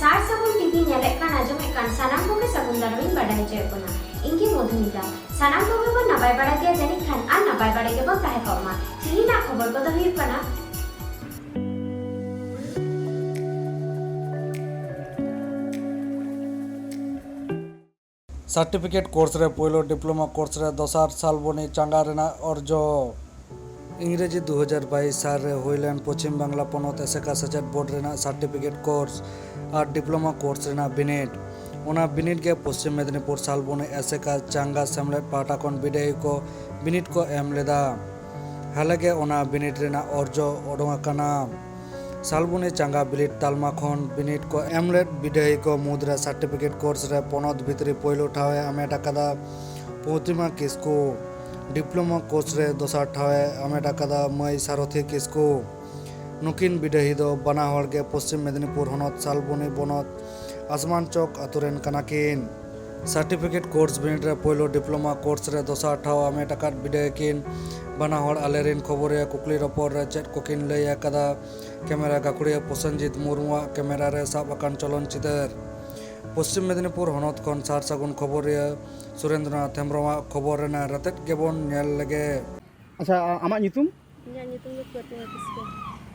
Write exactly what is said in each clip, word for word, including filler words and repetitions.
ᱥᱟᱨ ᱥᱟᱹᱜᱩᱱ ᱴᱤᱵᱷᱤ ᱧᱮᱞᱮᱫ ᱠᱟᱱ, ᱟᱸᱡᱚᱢᱮᱫ ᱠᱟᱱ ᱥᱟᱱᱟᱢ ᱠᱚᱜᱮ ᱥᱟᱹᱜᱩᱱ ᱫᱟᱨᱟᱢ ᱤᱧ ᱵᱟᱰᱟᱭ ᱦᱚᱪᱚᱭᱮᱫ ᱵᱚᱱᱟ᱾ ᱤᱧ ᱜᱮ ᱢᱚᱫᱷᱩᱢᱤᱛᱟ᱾ ᱥᱟᱱᱟᱢ ᱠᱚᱜᱮ ᱵᱚᱱ ᱱᱟᱯᱟᱭ ᱵᱟᱲᱟ ᱜᱮᱭᱟ ᱡᱟᱹᱱᱤᱡ ᱠᱷᱟᱱ, ᱟᱨ ᱱᱟᱯᱟᱭ ᱵᱟᱲᱟ ᱜᱮᱵᱚᱱ ᱛᱟᱦᱮᱸ ᱠᱚᱜ ᱢᱟ᱾ ᱛᱮᱦᱮᱧᱟᱜ ᱠᱷᱚᱵᱚᱨ ᱠᱚᱫᱚ ᱦᱩᱭᱩᱜ ᱠᱟᱱᱟ, ᱥᱟᱨᱴᱤᱯᱷᱤᱠᱮᱴ ᱠᱳᱨᱥ ᱨᱮ ᱯᱳᱭᱞᱳ, ᱰᱤᱯᱞᱳᱢᱟ ᱠᱳᱨᱥ ᱨᱮ ᱫᱚᱥᱟᱨ, ᱥᱟᱞᱵᱚᱱᱤ ᱪᱟᱸᱜᱟ ᱨᱮᱱᱟᱜ ᱚᱨᱡᱚ᱾ ᱤᱝᱨᱮᱡᱤ ᱫᱩ ᱦᱟᱡᱟᱨ ᱵᱟᱭᱤᱥ ᱥᱟᱞ ᱨᱮ ᱦᱩᱭ ᱞᱮᱱ ᱯᱚᱪᱷᱤᱢ ᱵᱟᱝᱞᱟ ᱯᱚᱱᱚᱛ ᱮᱥᱮᱠᱟ ᱥᱮᱪᱮᱫ ᱵᱳᱨᱰ ᱨᱮᱱᱟᱜ ᱥᱟᱨᱴᱤᱯᱷᱤᱠᱮᱴ ᱠᱳᱨᱥ ᱟᱨ ᱰᱤᱯᱞᱳᱢᱟ ᱠᱳᱨᱥ ᱨᱮᱱᱟᱜ ᱵᱤᱱᱤᱰ᱾ ᱚᱱᱟ ᱵᱤᱱᱤᱰ ᱜᱮ ᱯᱚᱪᱷᱤᱢ ᱢᱮᱫᱤᱱᱤᱯᱩᱨ ᱥᱟᱞᱵᱚᱱᱤ ᱮᱥᱮᱠᱟ ᱪᱟᱸᱜᱟ ᱥᱮᱢᱞᱮᱫ ᱯᱟᱦᱴᱟ ᱠᱷᱚᱱ ᱵᱤᱰᱟᱹᱣᱤ ᱠᱚ ᱵᱤᱱᱤᱰ ᱠᱚ ᱮᱢ ᱞᱮᱫᱟ᱾ ᱦᱟᱞᱮ ᱜᱮ ᱚᱱᱟ ᱵᱤᱱᱤᱰ ᱨᱮᱱᱟᱜ ᱚᱨᱡᱚ ᱚᱰᱚᱝ ᱟᱠᱟᱱᱟ᱾ ᱥᱟᱞᱵᱚᱱᱤ ᱪᱟᱸᱜᱟ ᱵᱤᱞᱤᱰ ᱛᱟᱞᱢᱟ ᱠᱷᱚᱱ ᱵᱤᱱᱤᱰ ᱠᱚ ᱮᱢ ᱞᱮᱫ ᱵᱤᱰᱟᱹᱣᱤ ᱠᱚ ᱢᱩᱫᱽᱨᱮ ᱥᱟᱨᱴᱤᱯᱷᱤᱠᱮᱴ ᱠᱳᱨᱥ ᱨᱮ ᱯᱚᱱᱚᱛ ᱵᱷᱤᱛᱨᱤ ᱯᱳᱭᱞᱳ ᱴᱷᱟᱶ ᱮ ᱟᱢᱮᱴ ᱟᱠᱟᱫᱟ ᱯᱨᱚᱛᱤᱢᱟ ᱠᱤᱥᱠᱩ, ᱰᱤᱯᱞᱳᱢᱟ ᱠᱳᱨᱥ ᱨᱮ ᱫᱚᱥᱟᱨ ᱴᱷᱟᱶ ᱮ ᱟᱢᱮᱴ ᱟᱠᱟᱫᱟ ᱢᱟᱹᱭ ᱥᱟᱨᱚᱛᱷᱤ ᱠᱤᱥᱠᱩ᱾ ᱱᱩᱠᱤᱱ ᱵᱤᱰᱟᱹᱣᱤ ᱫᱚ ᱵᱟᱱᱟ ᱦᱚᱲ ᱜᱮ ᱯᱚᱪᱷᱤᱢ ᱢᱮᱫᱤᱱᱤᱯᱩᱨ ᱦᱚᱱᱚᱛ ᱥᱟᱞᱵᱚᱱᱤ ᱵᱚᱱᱚᱛ ᱟᱥᱢᱟᱱ ᱪᱚᱠ ᱟᱛᱳ ᱨᱮᱱ ᱠᱟᱱᱟ ᱠᱤᱱ᱾ ᱥᱟᱨᱴᱤᱯᱷᱤᱠᱮᱴ ᱠᱳᱨᱥ ᱵᱤᱱᱤᱰ ᱨᱮ ᱯᱳᱭᱞᱳ, ᱰᱤᱯᱞᱳᱢᱟ ᱠᱳᱨᱥ ᱨᱮ ᱫᱚᱥᱟᱨ ᱴᱷᱟᱶ ᱟᱢᱮᱴ ᱟᱠᱟᱫ ᱵᱤᱰᱟᱹᱣᱤᱭᱟᱹ ᱠᱤᱱ ᱵᱟᱱᱟ ᱦᱚᱲ ᱟᱞᱮᱨᱮᱱ ᱠᱷᱚᱵᱚᱨᱤᱭᱟᱹ ᱠᱩᱠᱞᱤ ᱨᱚᱯᱚᱲ ᱨᱮ ᱪᱮᱫ ᱠᱚᱠᱤᱱ ᱞᱟᱹᱭ ᱟᱠᱟᱫᱟ ᱠᱮᱢᱮᱨᱟ ᱜᱟᱹᱠᱷᱩᱲᱤᱭᱟᱹ ᱯᱨᱚᱥᱮᱱᱡᱤᱛ ᱢᱩᱨᱢᱩᱣᱟᱜ ᱠᱮᱢᱮᱨᱟ ᱨᱮ ᱥᱟᱵ ᱟᱠᱟᱱ ᱪᱚᱞᱚᱱ ᱪᱤᱛᱟᱹᱨ᱾ ᱯᱚᱪᱷᱤᱢ ᱢᱮᱫᱤᱱᱤᱯᱩᱨ ᱦᱚᱱᱚᱛ ᱠᱷᱚᱱ ᱥᱟᱨ ᱥᱟᱹᱜᱩᱱ ᱠᱷᱚᱵᱚᱨᱤᱭᱟᱹ ᱥᱩᱨᱮᱱᱫᱨᱚᱱᱟᱛᱷ ᱦᱮᱢᱵᱨᱚᱢᱟᱜ ᱠᱷᱚᱵᱚᱨ ᱨᱮᱱᱟᱜ ᱨᱮᱛᱮᱫ ᱜᱮᱵᱚᱱ ᱧᱮᱞ ᱞᱮᱜᱮ᱾ ᱟᱪᱪᱷᱟ, ᱟ-, ᱟᱢᱟᱜ ᱧᱩᱛᱩᱢ? ᱤᱧᱟᱹᱜ ᱧᱩᱛᱩᱢ ᱫᱚ ᱯᱨᱚᱛᱤᱢᱟ ᱠᱤᱥᱠᱩ᱾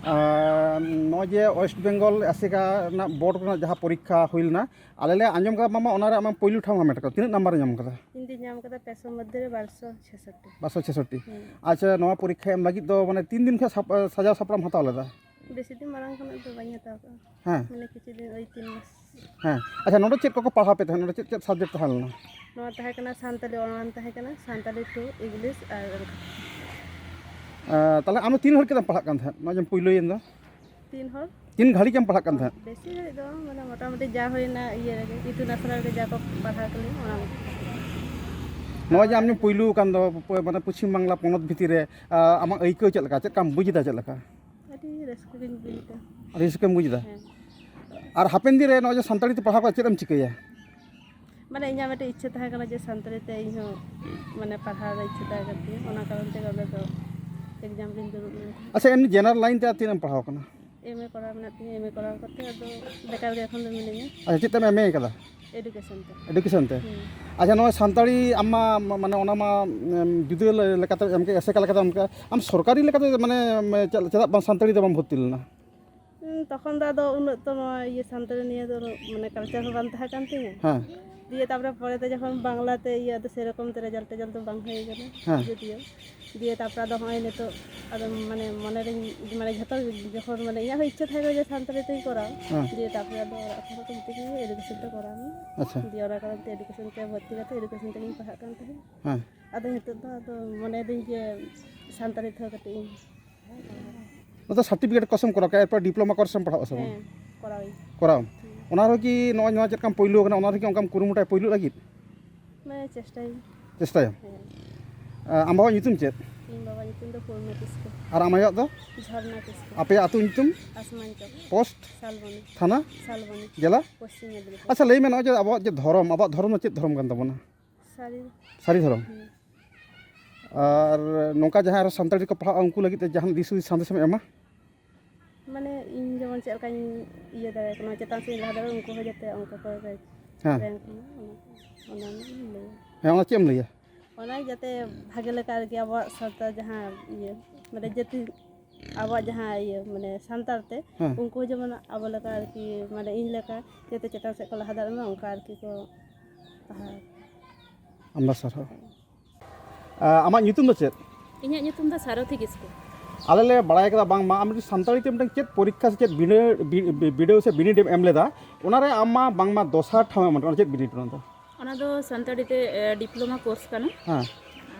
ᱟᱨ ᱱᱚᱜᱼᱚᱭ ᱡᱮ ᱳᱭᱮᱥᱴ ᱵᱮᱝᱜᱚᱞ ᱟᱥᱮᱠᱟ ᱨᱮᱱᱟᱜ ᱵᱳᱨᱰ ᱨᱮᱱᱟᱜ ᱡᱟᱦᱟᱸ ᱯᱚᱨᱤᱠᱠᱷᱟ ᱦᱩᱭ ᱞᱮᱱᱟ, ᱟᱞᱮ ᱞᱮ ᱟᱸᱡᱚᱢ ᱠᱟᱫᱟ ᱵᱟᱝᱢᱟ ᱚᱱᱟᱨᱮ ᱟᱢᱟᱜ ᱯᱳᱭᱞᱳ ᱴᱷᱟᱶ ᱦᱟᱢᱮᱴ ᱠᱟᱫᱟ᱾ ᱛᱤᱱᱟᱹᱜ ᱱᱟᱢᱵᱟᱨ ᱮ ᱧᱟᱢ ᱠᱟᱫᱟ? ᱤᱧ ᱫᱚᱧ ᱧᱟᱢ ᱠᱟᱫᱟ ᱯᱮᱥᱚ ᱢᱚᱫᱽᱫᱷᱮ ᱨᱮ ᱵᱟᱨᱥᱚ ᱪᱷᱮᱥᱚᱴᱴᱤ᱾ ᱵᱟᱨᱥᱚ ᱪᱷᱮᱥᱚᱴᱴᱤ᱾ ᱦᱩᱸ᱾ ᱟᱪᱪᱷᱟ, ᱱᱚᱣᱟ ᱯᱚᱨᱤᱠᱠᱷᱟ ᱮᱢ ᱞᱟᱹᱜᱤᱫ ᱫᱚ ᱢᱟᱱᱮ ᱛᱤᱱ ᱫᱤᱱ ᱠᱷᱚᱱ ᱥᱟᱯ-, ᱥᱟᱡᱟᱣ ᱥᱟᱯᱲᱟᱣ ᱮᱢ ᱦᱟᱛᱟᱣ ᱞᱮᱫᱟ? ᱵᱮᱥᱤ ᱫᱤᱱ ᱢᱟᱲᱟᱝ ᱠᱷᱚᱱᱟᱜ ᱫᱚ ᱵᱟᱹᱧ ᱦᱟᱛᱟᱣ ᱠᱟᱜᱼᱟ᱾ ᱦᱮᱸ᱾ ᱢᱟᱱᱮ ᱠᱤᱪᱷᱩ ᱫᱤᱱ, ᱳᱭ ᱛᱤᱱ ᱢᱟᱥ᱾ ᱦᱮᱸ᱾ ᱟᱪᱪᱷᱟ, ᱱᱚᱰᱮ ᱪᱮᱫ ᱠᱚᱠᱚ ᱯᱟᱲᱦᱟᱣ ᱯᱮ ᱛᱟᱦᱮᱸᱫ? ᱱᱚᱰᱮ ᱪᱮᱫ ᱪᱮᱫ subject ᱛᱟᱦᱮᱸ ᱞᱮᱱᱟ? ᱱᱚᱣᱟ ᱛᱟᱦᱮᱸ ᱠᱟᱱᱟ ᱥᱟᱱᱛᱟᱞᱤ ᱚᱱᱚᱞ ᱛᱟᱦᱮᱸ ᱠᱟᱱᱟ, ᱥᱟᱱᱛᱟᱞᱤ two, English ᱟᱨ ᱚᱞ ᱠᱟᱛᱷᱟ᱾ ᱮᱸ, ᱛᱟᱦᱞᱮ ᱟᱢ ᱫᱚ ᱛᱤᱱ ᱜᱷᱟᱹᱲᱤᱡ ᱠᱟᱛᱮᱢ ᱯᱟᱲᱦᱟᱜ ᱠᱟᱱ ᱛᱟᱦᱮᱸᱫ, ᱱᱚᱜᱼᱚᱭ ᱡᱮᱢ ᱯᱩᱭᱞᱩᱭᱮᱱ ᱫᱚ? ᱛᱤᱱ ᱦᱚᱲ? ᱛᱤᱱ ᱜᱷᱟᱹᱲᱤᱡ ᱮᱢ ᱯᱟᱲᱦᱟᱜ ᱠᱟᱱ ᱛᱟᱦᱮᱸᱫ? ᱵᱮᱥᱤ ᱜᱷᱟᱹᱲᱤᱡ ᱫᱚ ᱵᱟᱝ, ᱢᱟᱱᱮ ᱢᱚᱴᱟᱢᱩᱴᱤ ᱡᱟ ᱦᱩᱭᱱᱟ ᱤᱭᱟᱹ ᱨᱮᱜᱮ, ᱤᱛᱩᱱ ᱟᱥᱲᱟ ᱨᱮᱜᱮ ᱡᱟ ᱠᱚ ᱯᱟᱲᱦᱟᱣ ᱠᱟᱹᱞᱤᱧ ᱚᱱᱟ ᱠᱚᱜᱮ᱾ ᱱᱚᱜᱼᱚᱭ ᱡᱮ ᱟᱢ ᱡᱮᱢ ᱯᱩᱭᱞᱩ ᱟᱠᱟᱱ ᱫᱚ, ᱯᱚ-, ᱢᱟᱱᱮ ᱯᱚᱪᱷᱤᱢ ᱵᱟᱝᱞᱟ ᱯᱚᱱᱚᱛ ᱵᱷᱤᱛᱤᱨ ᱨᱮ, ᱟ, ᱟᱢᱟᱜ ᱟᱹᱭᱠᱟᱹᱣ ᱪᱮᱫ ᱞᱮᱠᱟ? ᱪᱮᱫ ᱞᱮᱠᱟᱢ ᱵᱩᱡᱽ ᱮᱫᱟ, ᱪᱮᱫ ᱞᱮᱠᱟ? ᱟᱹᱰᱤ ᱨᱟᱹᱥᱠᱟᱹ ᱜᱤᱧ ᱵᱩᱡᱽ ᱮᱫᱟ᱾ ᱟᱹᱰᱤ ᱨᱟᱹᱥᱠᱟᱹᱢ ᱵᱩᱡᱽ ᱮᱫᱟ? ᱦᱮᱸ᱾ ᱟᱨ ᱦᱟᱯᱮᱱ ᱫᱤᱱ ᱨᱮ ᱱᱚᱜᱼᱚᱭ ᱡᱮ ᱥᱟᱱᱛᱟᱲᱤ ᱛᱮ ᱯᱟᱲᱦᱟᱣ ᱠᱟᱛᱮ ᱪᱮᱫ ᱮᱢ ᱪᱤᱠᱟᱹᱭᱟ? ᱢᱟᱱᱮ ᱤᱧᱟᱹᱜ ᱢᱤᱫᱴᱮᱡ ᱤᱪᱪᱷᱟᱹ ᱛᱟᱦᱮᱸ ᱠᱟᱱᱟ ᱡᱮ ᱥᱟᱱᱛᱟᱲᱤ ᱛᱮ ᱤᱧ ᱦᱚᱸ ᱢᱟᱱᱮ ᱯᱟᱲᱦᱟᱣ ᱨᱮ ᱤᱪᱪᱷᱟᱹ ᱛᱟᱦᱮᱸ ᱠᱟᱱ ᱛᱤᱧᱟᱹ, ᱚᱱᱟ ᱠᱟᱨᱚᱱ ᱛᱮᱜᱮ ᱚᱸᱰᱮ ᱫᱚ exam ᱨᱤᱧ ᱫᱩᱲᱩᱵ ᱞᱮᱱ ᱛᱟᱦᱮᱸᱫ᱾ ᱟᱪᱪᱷᱟ, ᱮᱢᱱᱤ general line ᱛᱮ ᱟᱨ ᱛᱤᱱᱟᱹᱜ ᱮᱢ ᱯᱟᱲᱦᱟᱣ ᱠᱟᱱᱟ? ᱮᱢ ᱮ ᱠᱚᱨᱟᱣ ᱢᱮᱱᱟᱜ ᱛᱤᱧᱟᱹ, ᱮᱢ ᱮ ᱠᱚᱨᱟᱣ ᱠᱟᱛᱮ ᱟᱫᱚ ᱵᱮᱠᱟᱨ ᱜᱮ ᱮᱠᱷᱚᱱ ᱫᱚ ᱢᱤᱱᱟᱹᱧᱟ᱾ ᱟᱪᱪᱷᱟ, ᱪᱮᱫ ᱛᱮᱢ ᱮᱢ ᱮ ᱠᱟᱫᱟ? ᱮᱰᱩᱠᱮᱥᱚᱱ ᱛᱮ᱾ ᱮᱰᱩᱠᱮᱥᱚᱱ ᱛᱮ? ᱦᱩᱸ᱾ ᱟᱪᱪᱷᱟ, ᱱᱚᱜᱼᱚᱭ ᱥᱟᱱᱛᱟᱲᱤ ᱟᱢ ᱢᱟ, ᱢᱟ-, ᱢᱟᱱᱮ ᱚᱱᱟ ᱢᱟ, ᱮᱢ, ᱡᱩᱫᱟᱹ ᱞᱮ-, ᱞᱮᱠᱟᱛᱮ ᱮᱢ ᱠᱮᱫ, ᱮᱥᱮᱠᱟ ᱞᱮᱠᱟᱛᱮ ᱮᱢ ᱠᱮᱫ, ᱟᱢ ᱥᱚᱨᱠᱟᱨᱤ ᱞᱮᱠᱟᱛᱮ ᱢᱟᱱᱮ, ᱢᱮ-, ᱪᱮᱫ, ᱪᱮᱫᱟᱜ ᱵᱟᱝ ᱥᱟᱱᱛᱟᱲᱤ ᱛᱮ ᱵᱟᱢ ᱵᱷᱚᱨᱛᱤ ᱞᱮᱱᱟ? ᱦᱩᱸ, ᱛᱚᱠᱷᱚᱱ ᱫᱚ ᱟᱫᱚ ᱩᱱᱟᱹᱜ ᱛᱚ ᱱᱚᱣᱟ ᱤᱭᱟᱹ ᱥᱟᱱᱛᱟᱲᱤ ᱱᱤᱭᱮ ᱫᱚ ᱩᱱᱟᱹᱜ ᱢᱟᱱᱮ ᱠᱟᱞᱪᱟᱨ ᱦᱚᱸ ᱵᱟᱝ ᱛᱟᱦᱮᱸ ᱠᱟᱱ ᱛᱤᱧᱟᱹ᱾ ᱦᱮᱸ᱾ ᱫᱤᱭᱮ ᱛᱟᱯᱚᱨᱮ ᱯᱚᱨᱮ ᱛᱮ ᱡᱚᱠᱷᱚᱱ ᱵᱟᱝᱞᱟ ᱛᱮ ᱤᱭᱟᱹ ᱟᱫᱚ ᱥᱮᱨᱚᱠᱚᱢ ᱛᱮ ᱨᱮᱡᱟᱞᱴ ᱴᱮᱡᱟᱞᱴ ᱫᱚ ᱵᱟᱝ ᱦᱩᱭ ᱠᱟᱱᱟ᱾ ᱦᱮᱸ᱾ ᱡᱚᱫᱤᱭᱳ ᱫᱤᱭᱮ ᱛᱟᱯᱚᱨᱮ ᱟᱫᱚ ᱦᱚᱸᱜᱼᱚᱭ ᱱᱤᱛᱚᱜ ᱟᱫᱚ ᱢᱟᱱᱮ ᱢᱚᱱᱮ ᱨᱤᱧ ᱢᱟᱱᱮ ᱡᱷᱚᱛᱚ ᱡᱚᱠᱷᱚᱱ ᱢᱟᱱᱮ ᱤᱧᱟᱹᱜ ᱦᱚᱸ ᱤᱪᱪᱷᱟᱹ ᱛᱟᱦᱮᱸ ᱠᱟᱱᱟ ᱡᱮ ᱥᱟᱱᱛᱟᱲᱤ ᱛᱮᱧ ᱠᱚᱨᱟᱣᱟ᱾ ᱦᱮᱸ᱾ ᱫᱤᱭᱮ ᱛᱟᱯᱚᱨᱮ ᱟᱫᱚ ᱚᱲᱟᱜ ᱠᱷᱚᱱ ᱠᱚ ᱢᱤᱛᱟᱹᱧ ᱠᱟᱱᱟ ᱮᱰᱩᱠᱮᱥᱚᱱ ᱛᱮ ᱠᱚᱨᱟᱣ ᱢᱮ᱾ ᱟᱪᱪᱷᱟ᱾ ᱫᱤᱭᱮ ᱚᱱᱟ ᱠᱟᱨᱚᱱ ᱛᱮ ᱮᱰᱩᱠᱮᱥᱚᱱ ᱛᱮ ᱮᱰᱩᱠᱮᱥᱚᱱ ᱛᱮᱜᱤᱧ ᱯᱟᱲᱦᱟᱜ ᱠᱟᱱ ᱛᱟᱦᱮᱸᱫ᱾ ᱦᱮᱸ᱾ ᱟᱫᱚ ᱱᱤᱛᱚᱜ ᱫᱚ ᱟᱫᱚ ᱢᱚᱱᱮᱭᱮᱫᱟᱹᱧ ᱡᱮ ᱥᱟᱱᱛᱟᱲᱤ ᱛᱮᱦᱚᱸ ᱠᱟᱹᱴᱤᱡ ᱤᱧ ᱱᱚᱛᱮ ᱥᱟᱨᱴᱤᱯᱷᱤᱠᱮᱴ ᱠᱳᱨᱥ ᱮᱢ ᱠᱚᱨᱟᱣ ᱠᱮᱫᱟ, ᱮᱨᱯᱚᱨ ᱰᱤᱯᱞᱳᱢᱟ ᱠᱳᱨᱥ ᱮᱢ ᱯᱟᱲᱦᱟᱜᱼᱟ ᱥᱮ ᱵᱟᱝ? ᱦᱮᱸ, ᱠᱚᱨᱟᱣ ᱟᱹᱧ᱾ ᱠᱚᱨᱟᱣ ᱟᱢ? ᱦᱩᱸ᱾ ᱚᱱᱟ ᱨᱮᱦᱚᱸ ᱠᱤ ᱱᱚᱜᱼᱚᱭ ᱱᱚᱣᱟ ᱪᱮᱫ ᱞᱮᱠᱟᱢ ᱯᱳᱭᱞᱳ ᱟᱠᱟᱱᱟ, ᱚᱱᱟ ᱨᱮᱦᱚᱸ ᱠᱤ ᱚᱱᱠᱟᱢ ᱠᱩᱨᱩᱢᱩᱴᱩᱭᱟ ᱯᱳᱭᱞᱳ ᱞᱟᱹᱜᱤᱫ? ᱢᱟᱱᱮ ᱪᱮᱥᱴᱟᱭᱟᱹᱧ᱾ ᱪᱮᱥᱴᱟᱭᱟᱢ? ᱦᱮᱸ᱾ ᱟᱢ ᱵᱟᱵᱟᱣᱟᱜ ᱧᱩᱛᱩᱢ ᱪᱮᱫ? ᱤᱧ ᱵᱟᱵᱟ ᱧᱩᱛᱩᱢ ᱫᱚ ᱯᱩᱨᱱᱚ ᱠᱤᱥᱠᱩ᱾ ᱟᱨ ᱟᱢ ᱟᱭᱳᱣᱟᱜ ᱫᱚ? ᱡᱷᱚᱨᱱᱟ ᱠᱤᱥᱠᱩ᱾ ᱟᱯᱮᱭᱟᱜ ᱟᱹᱛᱩ ᱧᱩᱛᱩᱢ? ᱟᱥᱢᱟᱱ ᱪᱚᱠ᱾ ᱯᱳᱥᱴ? ᱥᱟᱞᱵᱚᱱᱤ᱾ ᱛᱷᱟᱱᱟ? ᱥᱟᱞᱵᱚᱱᱤ᱾ ᱡᱮᱞᱟ? ᱯᱚᱥᱪᱤᱢ ᱢᱮᱫᱤᱱᱤᱯᱩᱨ᱾ ᱟᱪᱪᱷᱟ, ᱞᱟᱹᱭ ᱢᱮ, ᱱᱚᱜᱼᱚᱭ ᱡᱮ ᱟᱵᱚᱣᱟᱜ ᱡᱮ ᱫᱷᱚᱨᱚᱢ, ᱟᱵᱚᱣᱟᱜ ᱫᱷᱚᱨᱚᱢ ᱫᱚ ᱪᱮᱫ ᱫᱷᱚᱨᱚᱢ ᱠᱟᱱ ᱛᱟᱵᱚᱱᱟ? ᱥᱟᱹᱨᱤ᱾ ᱥᱟᱹᱨᱤ ᱫᱷᱚᱨᱚᱢ? ᱦᱩᱸ᱾ ᱟᱨ ᱱᱚᱝᱠᱟ ᱡᱟᱦᱟᱸᱭ ᱟᱨᱚ ᱥᱟᱱᱛᱟᱲᱤ ᱛᱮᱠᱚ ᱯᱟᱲᱦᱟᱜᱼᱟ, ᱩᱱᱠᱩ ᱞᱟᱹᱜᱤᱫ ᱛᱮ ᱡᱟᱦᱟᱱ ᱫᱤᱥ ᱦᱩᱫᱤᱥ ᱥᱟᱸᱫᱮᱥ ᱮᱢ ᱮᱢᱟ? ᱢᱟᱱᱮ ᱤᱧ ᱡᱮᱢᱚᱱ ᱪᱮᱫ ᱞᱮᱠᱟᱧ ᱤᱭᱟᱹ ᱫᱟᱲᱮᱭᱟᱜ ᱠᱟᱱᱟ, ᱪᱮᱛᱟᱱ ᱥᱮᱫ ᱤᱧ ᱞᱟᱦᱟ ᱫᱟᱲᱮᱭᱟᱜᱼᱟ, ᱩᱱᱠᱩ ᱦᱚᱸ ᱡᱟᱛᱮ ᱚᱱᱠᱟ ᱠᱚ ᱨᱮ-, ᱦᱮᱸ᱾ ᱨᱮᱝᱠ ᱢᱟ, ᱚᱱᱟ, ᱚᱱᱟ ᱜᱤᱧ ᱞᱟᱹᱭᱟ᱾ ᱦᱮᱸ, ᱚᱱᱟ ᱪᱮᱫ ᱮᱢ ᱞᱟᱹᱭᱟ? ᱚᱱᱟ ᱡᱟᱛᱮ ᱵᱷᱟᱜᱮ ᱞᱮᱠᱟ ᱟᱨᱠᱤ ᱟᱵᱚᱣᱟᱜ ᱥᱟᱶᱛᱟ ᱡᱟᱦᱟᱸ ᱤᱭᱟᱹ, ᱢᱟᱱᱮ ᱡᱟᱹᱛᱤ, ᱟᱵᱚᱣᱟᱜ ᱡᱟᱦᱟᱸ ᱤᱭᱟᱹ, ᱢᱟᱱᱮ ᱥᱟᱱᱛᱟᱲ ᱛᱮ, ᱦᱮᱸ᱾ ᱩᱱᱠᱩ ᱡᱮᱢᱚᱱ ᱟᱵᱚ ᱞᱮᱠᱟ ᱟᱨᱠᱤ, ᱢᱟᱱᱮ ᱤᱧ ᱞᱮᱠᱟ ᱡᱟᱛᱮ ᱪᱮᱛᱟᱱ ᱥᱮᱫ ᱠᱚ ᱞᱟᱦᱟ ᱫᱟᱲᱮᱭᱟᱜ ᱢᱟ, ᱚᱱᱠᱟ ᱟᱨᱠᱤ ᱠᱚ ᱯᱟᱲᱦᱟᱣ᱾ ᱟᱢᱫᱟ ᱥᱟᱨᱦᱟᱣ᱾ ᱟ, ᱟᱢᱟᱜ ᱧᱩᱛᱩᱢ ᱫᱚ ᱪᱮᱫ? ᱤᱧᱟᱹᱜ ᱧᱩᱛᱩᱢ ᱫᱚ ᱥᱟᱨᱚᱛᱷᱤ ᱠᱤᱥᱠᱩ᱾ ᱟᱞᱮ ᱞᱮ ᱵᱟᱲᱟᱭ ᱠᱟᱫᱟ ᱵᱟᱝᱢᱟ ᱟᱢ ᱢᱤᱫᱴᱤᱡ ᱥᱟᱱᱛᱟᱲᱤ ᱛᱮ ᱢᱤᱫᱴᱟᱝ ᱪᱮᱫ ᱯᱚᱨᱤᱠᱠᱷᱟ ᱥᱮ ᱪᱮᱫ ᱵᱤᱱᱤᱰ, ᱵᱤ-, ᱵᱤ-, ᱵᱤᱰᱟᱹᱣ ᱥᱮ ᱵᱤᱱᱤᱰ ᱮᱢ ᱮᱢ ᱞᱮᱫᱟ, ᱚᱱᱟᱨᱮ ᱟᱢ ᱢᱟ ᱵᱟᱝᱢᱟ ᱫᱚᱥᱟᱨ ᱴᱷᱟᱶ ᱮᱢ ᱦᱟᱢᱮᱴ ᱠᱟᱫᱟ᱾ ᱪᱮᱫ ᱵᱤᱱᱤᱰ ᱚᱱᱟ ᱫᱚ? ᱚᱱᱟ ᱫᱚ ᱥᱟᱱᱛᱟᱲᱤ ᱛᱮ, ᱮ, ᱰᱤᱯᱞᱳᱢᱟ ᱠᱳᱨᱥ ᱠᱟᱱᱟ᱾ ᱦᱮᱸ᱾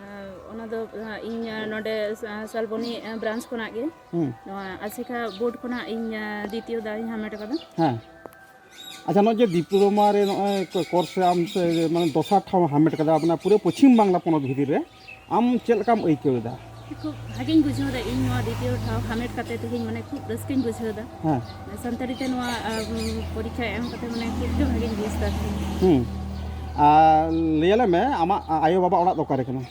ᱟᱨ ᱚᱱᱟ ᱫᱚ, ᱮ, ᱤᱧ, ᱮ, ᱱᱚᱰᱮ ᱥᱟ-, ᱥᱟᱞᱵᱚᱱᱤ, ᱮ, ᱵᱨᱟᱧᱪ ᱠᱷᱚᱱᱟᱜ ᱜᱮ᱾ ᱦᱩᱸ᱾ ᱱᱚᱣᱟ ᱟᱥᱮᱠᱟ ᱵᱳᱨᱰ ᱠᱷᱚᱱᱟᱜ ᱤᱧ, ᱮ, ᱫᱤᱛᱤᱭᱚ ᱫᱟᱣ ᱤᱧ ᱦᱟᱢᱮᱴ ᱟᱠᱟᱫᱟ᱾ ᱦᱮᱸ᱾ ᱟᱪᱪᱷᱟ, ᱱᱚᱜᱼᱚᱭ ᱡᱮ ᱰᱤᱯᱞᱳᱢᱟ ᱨᱮ ᱱᱚᱜᱼᱚᱭ ᱠᱳ-, ᱠᱳᱨᱥ ᱨᱮ ᱟᱢ ᱥᱮ, ᱢᱟᱱᱮ ᱫᱚᱥᱟᱨ ᱴᱷᱟᱶ ᱦᱟᱢᱮᱴ ᱠᱟᱫᱟ, ᱢᱟᱱᱮ ᱯᱩᱨᱟᱹ ᱯᱚᱪᱷᱤᱢ ᱵᱟᱝᱞᱟ ᱯᱚᱱᱚᱛ ᱵᱷᱤᱛᱤᱨ ᱨᱮ, ᱟᱢ ᱪᱮᱫ ᱞᱮᱠᱟᱢ ᱟᱹᱭᱠᱟᱹᱣ ᱮᱫᱟ? ᱠᱷᱩᱵ ᱵᱷᱟᱜᱮᱧ ᱵᱩᱡᱷᱟᱹᱣ ᱮᱫᱟ, ᱤᱧ ᱱᱚᱣᱟ ᱫᱤᱛᱤᱭᱚ ᱴᱷᱟᱣ ᱦᱟᱢᱮᱴ ᱠᱟᱛᱮ ᱛᱮᱦᱮᱧ ᱢᱟᱱᱮ ᱠᱷᱩᱵ ᱨᱟᱹᱥᱠᱟᱹᱧ ᱵᱩᱡᱷᱟᱹᱣ ᱮᱫᱟ᱾ ᱦᱮᱸ᱾ ᱥᱟᱱᱛᱟᱲᱤ ᱛᱮ ᱱᱚᱣᱟ, ᱟᱢ, ᱯᱚᱨᱤᱠᱠᱷᱟ ᱮᱢ ᱠᱟᱛᱮ ᱢᱟᱱᱮ ᱠᱷᱩᱵ ᱜᱮ ᱵᱷᱟᱜᱮᱧ ᱵᱩᱡᱽ ᱮᱫᱟ ᱛᱮᱦᱮᱧ᱾ ᱦᱩᱸ᱾ ᱟᱨ ᱞᱟᱹᱭ ᱟᱞᱮ ᱢᱮ, ᱟᱢᱟᱜ ᱟᱭᱳ ᱵᱟᱵᱟ ᱚᱲᱟᱜ ᱫᱚ ᱚᱠᱟᱨᱮ ᱠᱟᱱᱟ?